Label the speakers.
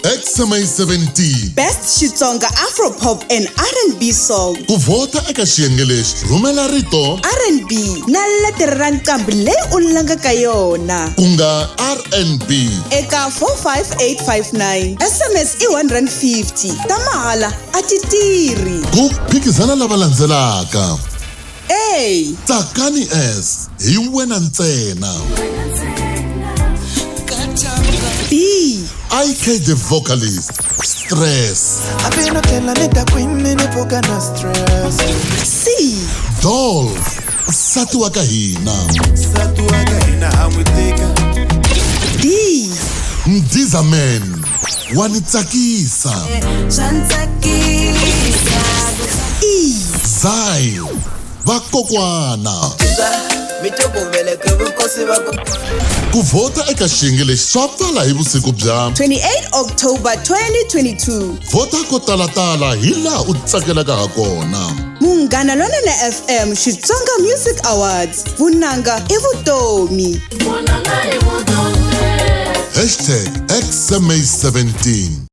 Speaker 1: XMA 17.
Speaker 2: Best Xitsonga Afro Pop and R&B Song.
Speaker 1: Ku vhota eka xiyenge lexi, rhumela rito
Speaker 2: R&B na letere ra nqambi leyi u langaka yona.
Speaker 1: Ku nga R&B
Speaker 2: eka 45859. SMS i R1.50. Ta mahala a ti tirhi.
Speaker 1: Ku phikizana lava landzelaka.
Speaker 2: A.
Speaker 1: Tsakani S hi wena ntsena.
Speaker 2: B.
Speaker 1: IK the vocalist. Stress.
Speaker 2: C.
Speaker 1: Dolph. Nsati wa ka hina.
Speaker 2: D.
Speaker 1: Mdiza Man. Wa ni tsakisa.
Speaker 2: E.
Speaker 1: Zai. Vakokwana. Ku vhota eka xiyenge lexi swa pfala hi vusiku bya
Speaker 2: 28 October 2022.
Speaker 1: Vhota ko talatala hi laha u tsakelaka ha kona.
Speaker 2: Munghana Lonene FM Xitsonga Music Awards. Vunanga i vutomi.
Speaker 1: Hashtag XMA 17.